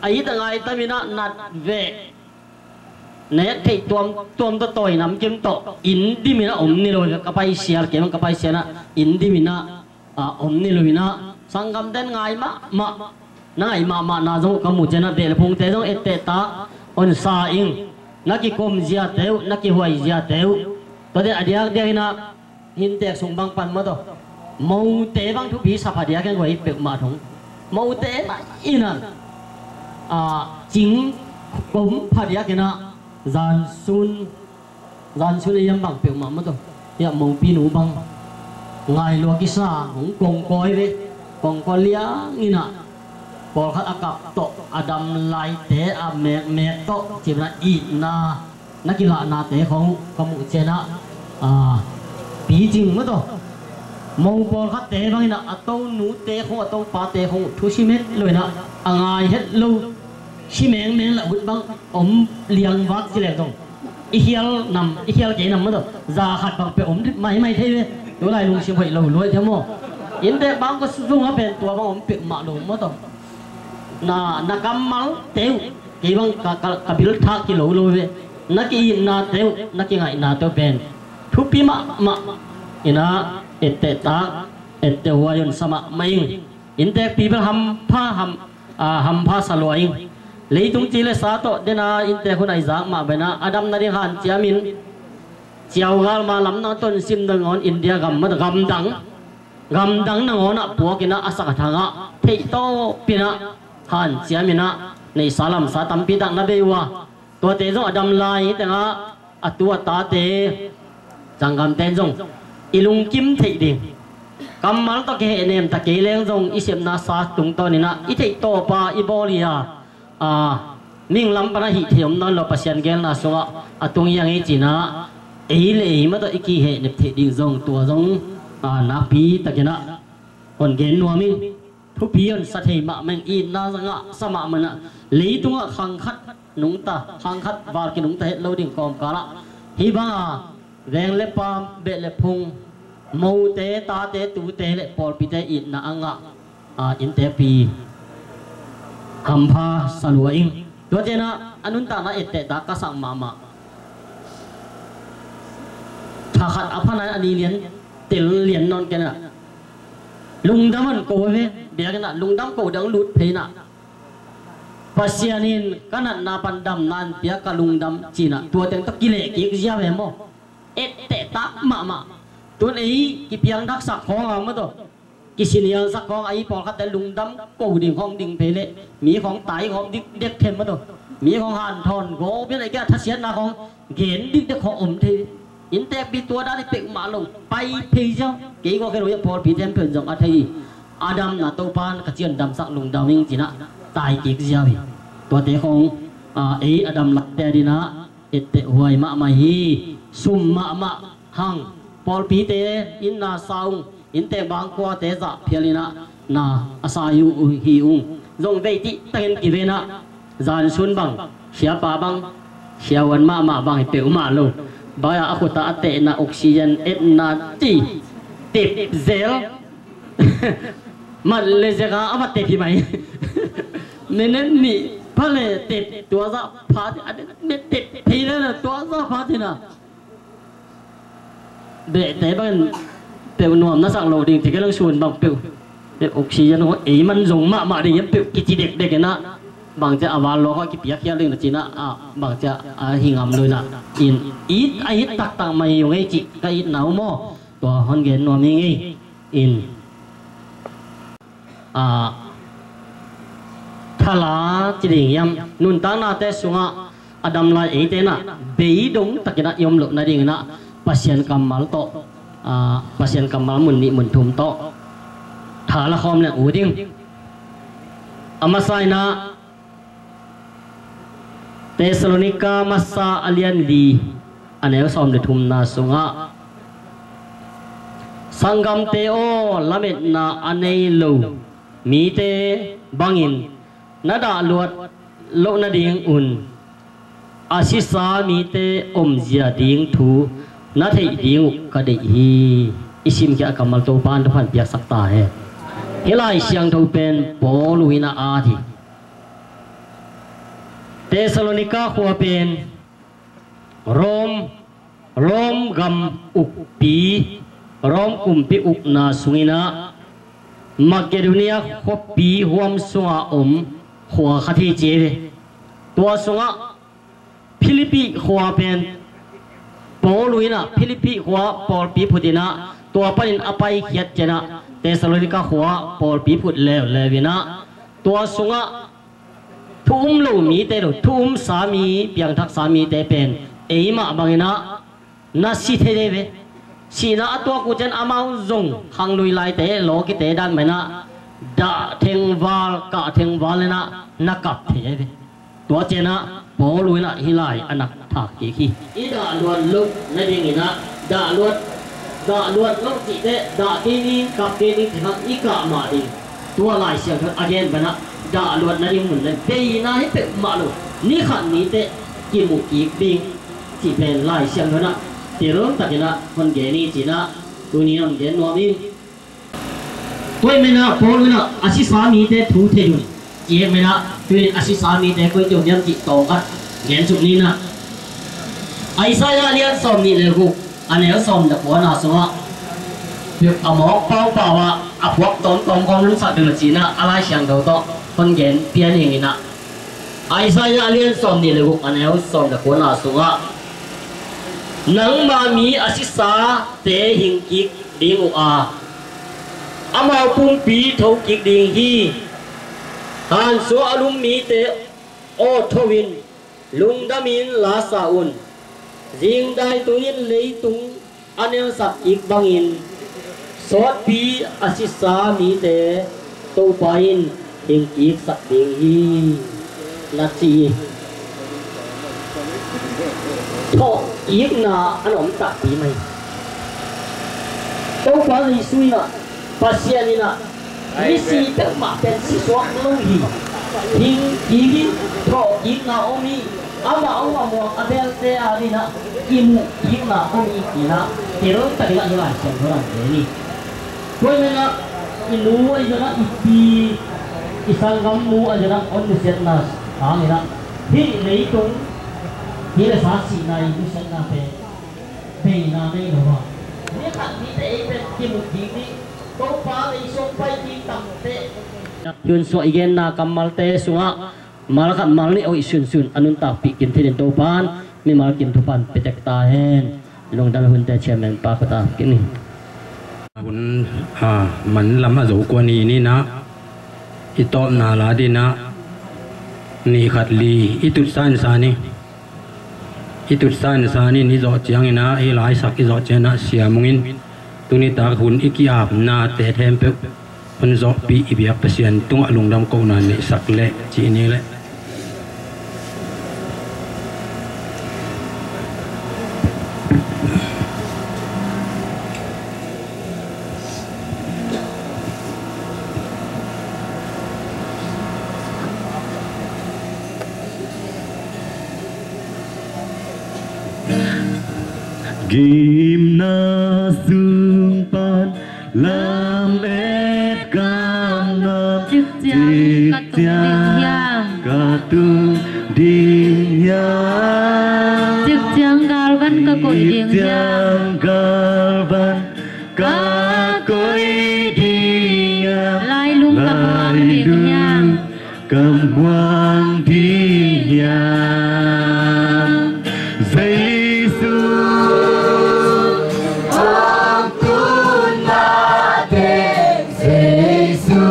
a it a ngai tam inah nat veh na et theih tuam tuam tawh tawi namkim tawh inn dim inah om ni lo. Ka paisial kei bang ka paisial inah inn dim inah a om ni lo inah sanggamten ngai mahmah na ngaih mahmahna zong uh ka muh cianah beh le phungte zong etteh tak hon sa ing. Na kikom ziate uh na kihuai ziate uh tuate a diakdiak inah innteek sung bang pan mawtaw mote bang thupi sa phadiak in guai peuhmah thong mote inah a cing kom phadiak inah zansun zansun a hiam bang peuhmah mawtaw hiah mopinu bang ngailua kisa hong kongkawi ve. Kongkawi liang inah pawlkhat a kap tawh a dam laite a mekmek tawh cimna itna na kilahnate khong ka muh cianah a picing mawtaw mo pawlkhatte bang inah a tonute khong a topate khong thusim het lo inah a ngai het lo si mengmeng lah ut bang om liangvak ci leng zong i khial nam i khial kei nam mawtaw za khat bang peuh om maimai thei ve. Tulai lungsim hoih lo luai thei maw? Innteek bang ka sungah pen tua bang om peuhmah lo mawtaw na na kammalte uh kei bang ka, ka, ka bil thak kilo lo ve. Na ki-itnate uh na kingaihnate uh pen thupi mahmah inah etteh tak etteh huai hon sa mahmah ing. Innteekpi bel hampha ham a hampha sa lua ing. Leitung ci le sa tawh dena innteek hun a i zak mah bena a dam nading hanciamin ciaugal ma lam na tonsim nangawn India gam mawtaw gamdang gamdang nangawnah puakinah a sak a thangah theihtawpinah hanciaminah neihsa lamsa tampi tak na bei uh a tuate zong a dam lai tengah a tu a tate sanggamten zong i lungkim theih ding kammal tawh kihehnem ta kei leng zong i sepna sa tungtawninah i theihtawpa i bawl hi a a mihing lam pana hih thei om nawn lo Pasian gelna sungah a tung hi a ngei cinah ei le ei mah tawh i kihehnep theih ding zong tua zong a nakpi takinah hon gen nuam ing. Thupi hon sa thei mahmah ing. Itna zangah sa mahmah inah leitungah khangkhat nungta khangkhat val kinungta het lo ding kawmkalah hih banga veng le pam beh le phung mote tate tute le pawlpite itna a ngah a innteekpi hampha sa lua ing. Tua cianah a nuntakna etteh tak ka sak mahmah thakhat a phana a ni lian tel lian nawn kenah lungdam an ko ve. Biakinah lungdam ko dang lut pheinah Pasian in ka natna pan damna an pia ka lungdam cinah tua teng tawh kileh kik zia ve maw? Etteh tak mahmah. Tun ei kipiang daksak khawng a mawtaw kisinialsak khawng a i pawlkhatte lungdam ko ding khawng ding phei leh mi khawng tai khawng dikdek them mawtaw mi khawng hanthawn go bian a kia thasiatna khawng gen dikdek khawng om thei. Innteekpi tua dan i pek mah lo pai phei ziau kei gawh kei lo ia pawlpi them phen zong a thei hi. A damna Topa in ka cian damsak lungdam ing cinah tai kik ziau hi. Tuate khawng a ei a dam lakte dinah etteh huai mahmah hi. Sum mahmah hang pawlpite inna sa ung innteek bangkuate zah phialinah na a sa hi uh hi ung. Zong veitih takin kivenah zansun bang siapa bang siahuan mahmah bang hi peuhmah lo. Baya a khuta a tehna oxygen etna ti tep zel mat le zeka a va tep hi mai. Minute nih phale tep tua zah phat a minute tep phei le na tua zah phat hi na. Behte bangin peuh nuam na sak lo ding ti ka lang sun bang peuh. Peuh oxygen ho ei man zong mahmah ding hiam peuh kici dekdek inah bangcia a val lawk a kipiak hial ding na cinah a bangcia a hi ngam lo inah in it a it taktak mai hi ung ei cih ka itna uh maw? Tua hon gen nuam hi ngei in. A, thala ci ding hiam nuntaknate sungah a damlai eite inah beidong takinah i om loh nadinginah Pasian kammal tawh, a, Pasian kammal mun nih mun thum tawh thala khawm leng u ding. A masa inah Thessalonika masa a lian li a neu sawm le thumna sungah sanggamte aw, lametna a nei lo mite bangin na dahluat loh nadingun a sisa mite omzia ding thu na theih ding uh ka deih hi. I simkhiat a kammal Topa in thupha piaksak ta hen. Hih Lai Siangtho pen Paul in a at hi. Thessalonika khua pen Rom, Rom gam ukpi, Rom kumpi ukna sungin ah Makedonia khuapi huam sunga om khua khat hi ci hi ve. Tua sungah Philippi khua pen Paul in ah Philippi khua pawlpi phut in ah tua panin a paikhiat ciangin ah Thessalonika khua pawlpi phut leuleu in ah tua sungah thu um lo mite lo, thu umsa mi, piangthaksa mite pen eimah bangin ah na si thei ve. Sihna a tuak uh ciang amau zong khanglui laite, lawkite dan mah in ah dah thengval, kah thengval in ah na kap thei ve. Tua ciangin ah Paul in ah hih lai a na thak kik hi. I dah luat loh nadingin ah dah luat, dah luat loh cihte dah kei ning, kap kei ning cih khat i kah mah ding. Tua Lai Siangtho a gen bangin ah dah luat nading mun le veina hi peuhmah lo, ni khat ni teh kimu kik ding cih pen Lai Siangtho in ah teltakin ah hong gen hi ci-in ah tuni hong gen nuam ing. Tua ahih manin ah Paul in ah a sisa mite thu thei un, ci ahih manin ah tuni a sisa mite koi ci hiam cih tawm khat gen suk ni in ah. Isaiah a lian sawmnih le guk, a neu sawm le kuana sungah a mawk pau pau ah a phuak tawmtawm kong nunsak ding a ci-in ah a Lai Siangtho tawh hong gen pian ing in ah. Isaiah a lian sawmnih le guk, a neu sawm le kuana sungah, nangma mi a sisate hing kik ding uh a, amau pumpi tho kik ding hi. Hansuah a lum mite aw, tho in, lungdamin la sa un. Zingdai tungin leitung a nelsak kik bangin sawtpi a sisa mite Topa in hing kiksak ding hi, na ci hi. Thawhkikna a om takpi mai. Topa Jesuh in ah, Pasian in ah, misi peuhmah pen si suak lo hi. Hing kik in, thawhkikna om hi. Amah hong a muang a belte adingin ah kimuh kikna om hi, ci-in ah teltak in ah hih Lai Siangtho in hong gen hi. Tua ahih manin ah i nu ahi zongin ah, i pi, i sanggamnu ahi zongin ah hong nusiatna hangin ah hih leitung hi le sa sihna i nusiatnate beina nei lo a, ni khat ni teh ei pen kimu ding hi. Topa lei sung pai ding tamte. Hun suah i genna kammalte sungah mal khat mal nih hoih sunsun a nuntakpih kim thei dingin Topa in mimal kim thupha hong pia tek ta hen. Lungdam. Hunte chairman pa khuta kik ni. Hun, ah, man lam a zo kua ni in ah i tawpna la dingin ah ni khat li i tutsan san hi. I tutsan san in i zawh ciangin ah, hih laisak i zawh ciangin ah Sia Mung in tuni tak hun i ki-apnate khempeuh hong zawhpih i biak Pasian tungah lungdam kohna neihsak leh cih ni leh. Gimna sung pan lamet gamna, cik ciang ka tung ding hiam? Cik ciang ka tung ding hiam? Cik ciang galvan ka koih ding hiam? Cik ciang galvan ka koih ding hiam? Lailung ka muang ding hiam? Lailung ka muang ding hiam? Jesu hong tun mateng, Jesu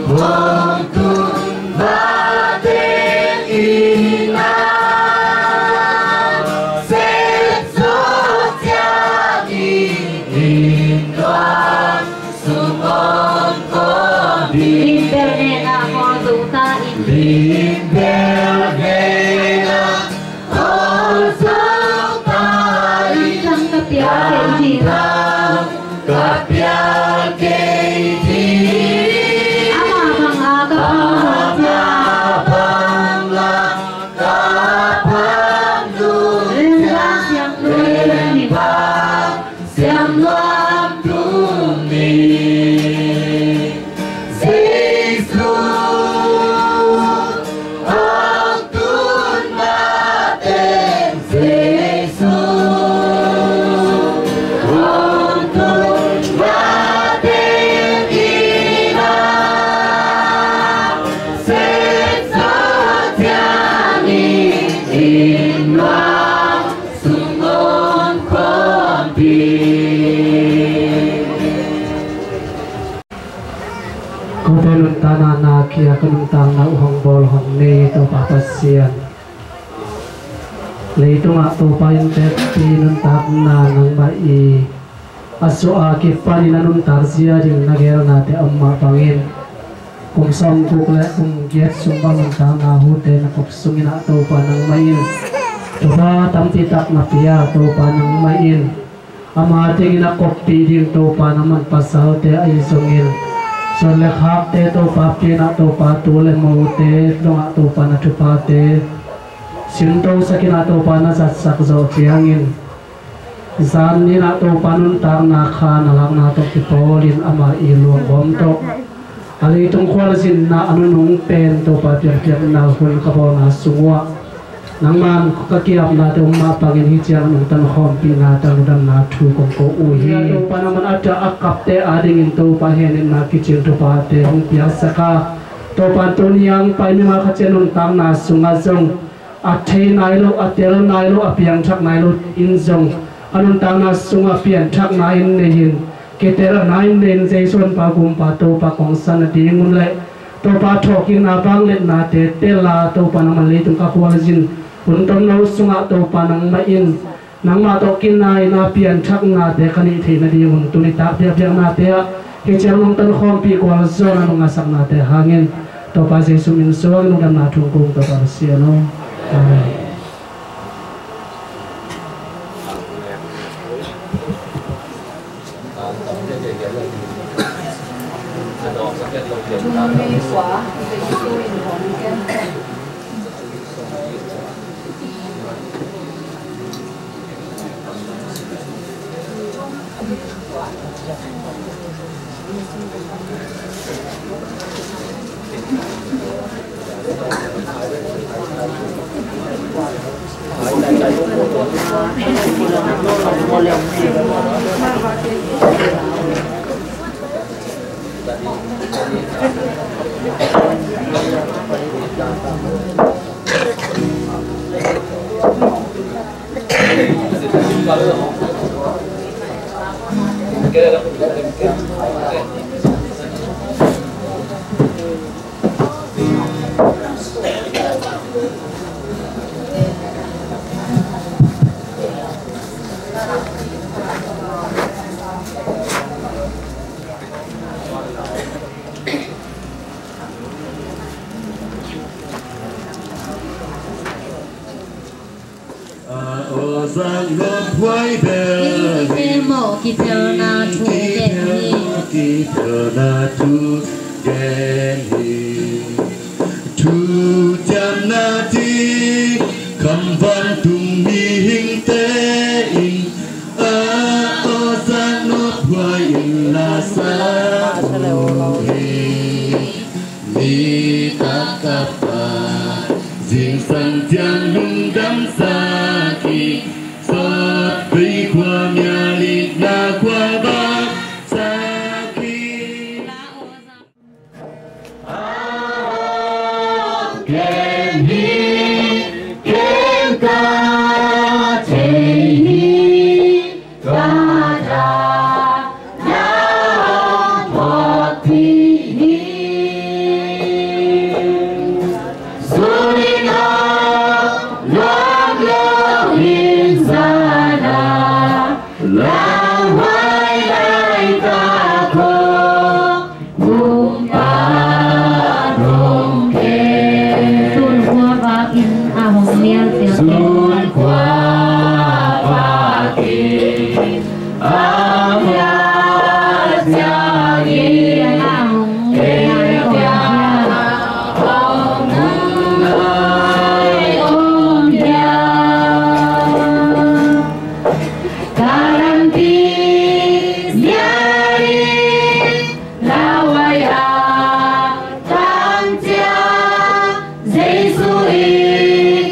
hong tun mateng in ah, sep zo Ka nuntakna uh hong bawl hong nei Topa Pasian, leitungah Topa in tekpi nuntakna nangmah i a suah a kipanin a nuntak zia ding na gelnate a om mah bangin, kum sawmguk le kum giat sung bang nuntakna hute na kop sungin ah Topa nangmah in thupha tampi tak na pia. Topa nangmah in ama tengin a koppih ding Topa nangman pasalte ahi zongin, suan le khakte Topa pian ah Topa tu le mote tungah Topa na thuphate simtosak in ah Topa na zatsak zawh ciangin, zan ni-in ah Topa nuntakna kha na lakna tawh kipawlin ama i luangbawm tawh a leitung khualzinna a nunung pen Topa piakpiakna hun ka bawlna sung uh ah nangman ka ki-apnate om mah bangin hih ciang a nungtan khawmpihnate lungdamna thu kong ko uh hi. Topa nangman a dah a kapte adingin Topa henenna kicing thuphate hong piaksak a, Topa tuni a hong pai mimal khat ciat nuntakna sungah zong a thei nai lo, a tel nai lo, a piangthak nai lo in zong a nuntakna sungah pianthakna in nei in, kitelna in nei in, Jesu Honpa Gumpa Topa kong san nadingun le Topa thawhkikna vangliatnate tel a, Topa nangman leitung ka khualzin hun tomno sungah Topa nangmah in nangmah tawh kinaina pianthaknate ka neih theih nadingun tuni tak biakbiaknate ah hih ciang nong tonkhawmpih gualzawhna nong ngaisaknate hangin Topa Jesu min suangin lungdamna thu kong ko Topa Pasian aw. Amen. A aw zang nop huai bel hi. Hih mawh kitelna thu gen hi. Hih mawh kitelna thu gen hi. Thu ciamna ci kham vantung mihingte in a aw zang nop huai in la sa uh hi. Nitak a pat zingsang ciang lungdam sak hi. Sawt bei khua, Myalikna khua bang sak hi. Ken hi, ken ka thei hi. Ka ta na hong phawkpih hi. Sunin hong luang lo in zan a lauhuai laitak hong Gumpa dong ken. Sun khua vakin a hong mial ciang. Sun khua vakin a mial ciangin. A hong mial ciang. Hong ngai om dia. Ka lampi mial in Lauhuai a tang ciang Jesu in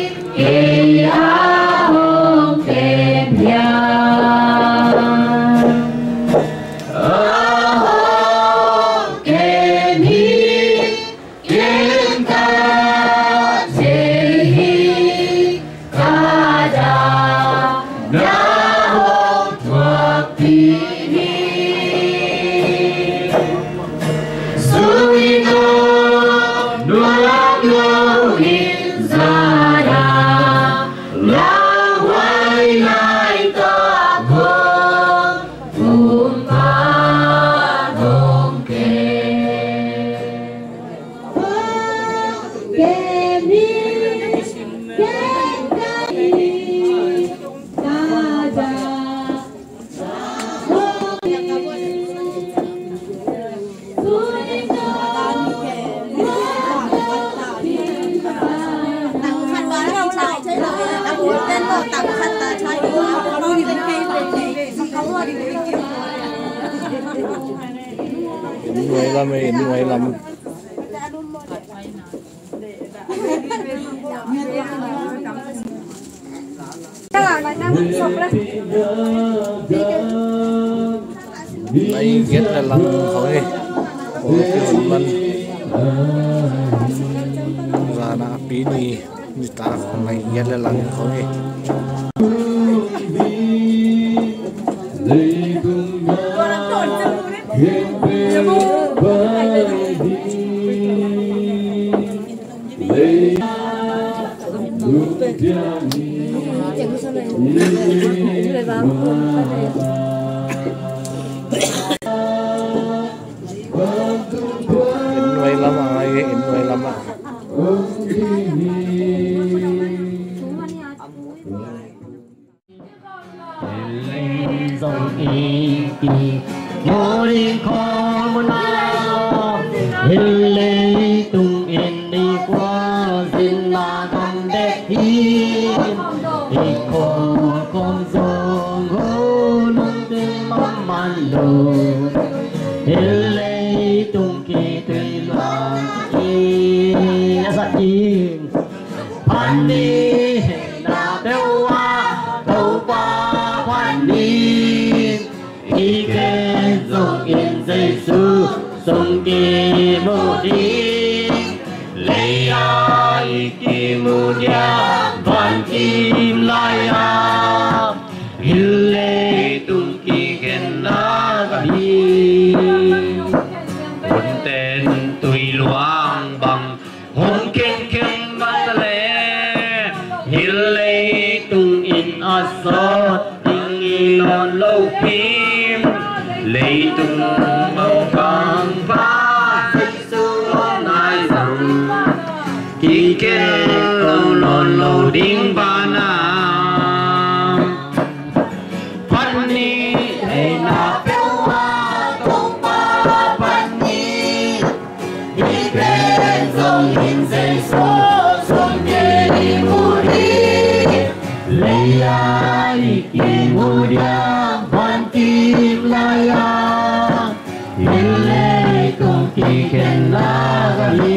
Nuai lam e, nuai lam. Nai giat le lang khawng hi. Kong ki hun man. Zana pi ni, nitak nai giat le lang khawng hi. Inn nuai lamah ngai, inn nuai lamah. Zong i ki mu ding khawm un a, hi leitung in i khuazin a gam bek hi. I khual khawm zong hun hun ding mahmah lo. Hi leitung kitui luang i a zat ding. Phat ni na peuh ah Topa phat ni, i gen zongin Jesu sung kimu ding. Lei-ah i kimu dia vankim lai-ah, hi leitung kikhenna ka hi. Bunten tui luang bang hong khenkheng mah ta leh, hi leitung in a sawt ding i lawn lopi. Leitung mawkangpa Jesu hong nai zong, kikhen lo lawn lo ding banah. Phat ni, ei na peuh ah Topa phat ni, i gen zongin Jesu sung kimu ding. Lei-ah i kimu dia vankim lai-ah, hi leitung kikhenna ka hi.